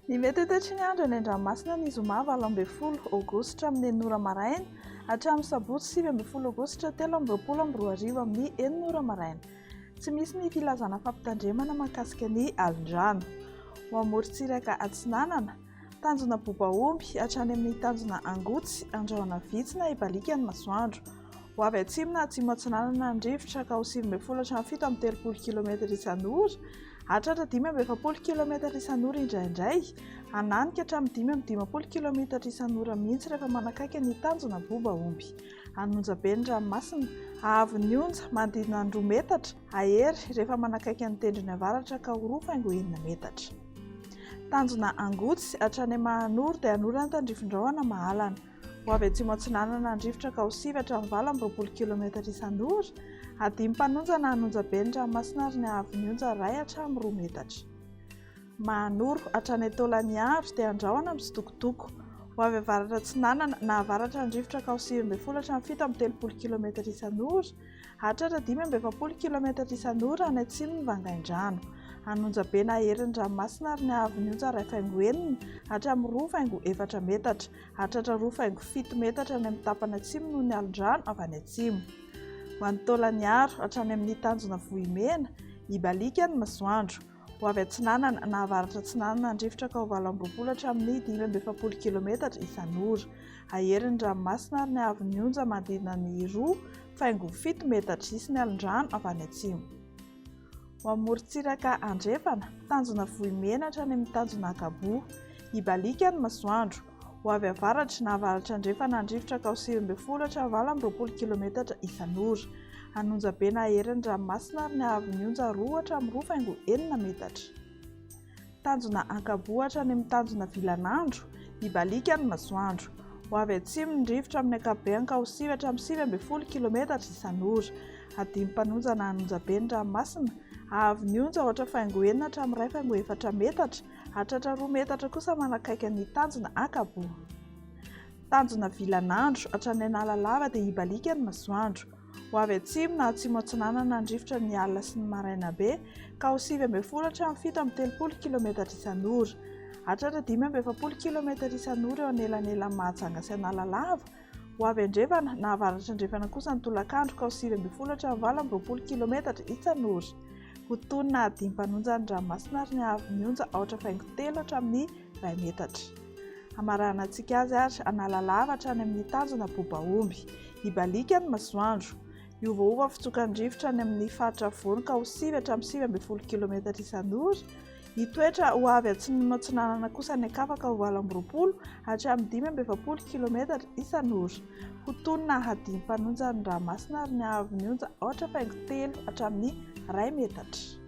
Ny mety ho toetry ny andro eny an-dranomasina ny zoma 18 aogositra amin'ny enina ora maraina hatramin'ny sabotsy 19 aogositra 2023 amin'ny enina ora maraina. Tsy misy ny filazana fampitandremana mahakasika ny alin-drano. Ho amorontsiraka atsinanana, tanjona Bobaomby hatrany amin'ny tanjona Angotsy, andrahona vitsy na hibaliaka ny masoandro. Ho avy atsimo na atsimo atsinanana ny rivotra ka ho 19 hatramin'ny 37 kilometatra isan'ora, hahatratra 45 kilometatra isan'ora indraindray, hananika hatramin'ny 55 kilometatra isan'ora mihitsy rehefa manakaiky ny tanjona Bobaomby. An'Onjabe ny ranomasina, haavon'ny onja manodidina ny 2 metatra, hahery rehefa manakaiky ny tendrony avaratra ka ho 2,6 metatra. Tanjona Angotsy hatrany Mahanoro dia hanorana tandrifin-drahona mahalana. Ho avy atsimo atsinanana ny rivotra ka ho sivy hatramin'ny 28 kilometatra isan'ora, hadimy mpanonja na hanonja be ny ranomasina ary ny haavon'ny onja iray hatramin'ny 2 metatra. Mahanoro hatrany Taolagnaro dia andrahona mitsitokotoko. Ho avy avaratra atsinanana na avaratra ny rivotra ka ho 19 hatramin'ny 37 kilometatra isan'ora, hahatratra 45 kilometatra isan'ora any atsimon'ny Vangaindrano. Hanonja be na herin'ny ranomasina ary ny haavon'ny onja 1,6 hatramin'ny 2,4 metatra. Hahatratra 2,7 metatra any amin'ny tapany atsimo noho ny alon-drano avy any atsimo. Ho an'i Taolagnaro hatrany amin'ny tanjona Vohimena, hibaliaka ny masoandro. Ho avy atsinanana na avaratra atsinanana ny rivotra ka ho 28 hatramin'ny 45 kilometatra isan'ora. Hahery ny ranomasina ary ny haavon'ny onja manodidina ny 2,7 metatra. Hisy ny alon-drano avy any atsimo. Ho amin'ny morontsiraka andrefana, tanjona Vohimena hatrany amin'ny tanjona Ankaboa. Hibaliaka ny masoandro. Ho avy avaratra na avaratra andrefana ny rivotra ka ho 19 hatramin'ny 28 kilometatra isan'ora. Hanonja be na hahery ny ranomasina ary ny haavon'ny onja 2 hatramin'ny 2,6 metatra. Tanjona Ankaboa hatrany amin'ny tanjona Vilanandro, hibaliaka ny masoandro. Ho avy atsimo ny rivotra amin'ny ankapobeny ka ho 9 hatramin'ny 19 kilometatra isan'ora. Hadimy mpanonja na hanonja be ny ranomasina, haavon'ny onja aotra faingo enina hatramin'ny iray faingo efatra metatra. Hahatratra 2 metatra kosa manakaiky ny tanjona Ankaboa. Tanjona Vilanandro, hatrany Analalava dia hibaliaka ny masoandro. Ho avy atsimo na atsimo atsinanana ny rivotra ny alina sy ny maraina be ka ho 19 hatramin'ny 37 kilometatra isan'ora. Hahatratra 45 kilometatra isan'ora eo anelanelan'i Mahajanga sy Analalava. Ho avy andrefana na avaratra andrefana kosa ny tolakandro ka ho 19 hatramin'ny 28 kilometatra isan'ora. Ho tony na hadimy mpanonja ny ranomasina ary ny haavon'ny onja aotra faingo telo hatramin'ny iray metatra. Hamaranantsika azy ary Analalava hatrany amin'ny tanjona Bobaomby. Hibaliaka ny masoandro. Hiovaova ny fitsokan'ny rivotra any amin'ny faritra afovoany ka ho 9 hatramin'ny 19 kilometatra isan'ora. Hitoetra ho avy atsimo atsinanana kosa ny ankafa ka ho 28 hatramin'ny 45 kilometatra isan'ora. Ho tony na hadimy mpanonja ny ranomasina ary ny haavon'ny onja aotra faingo telo hatramin'ny iray metatra.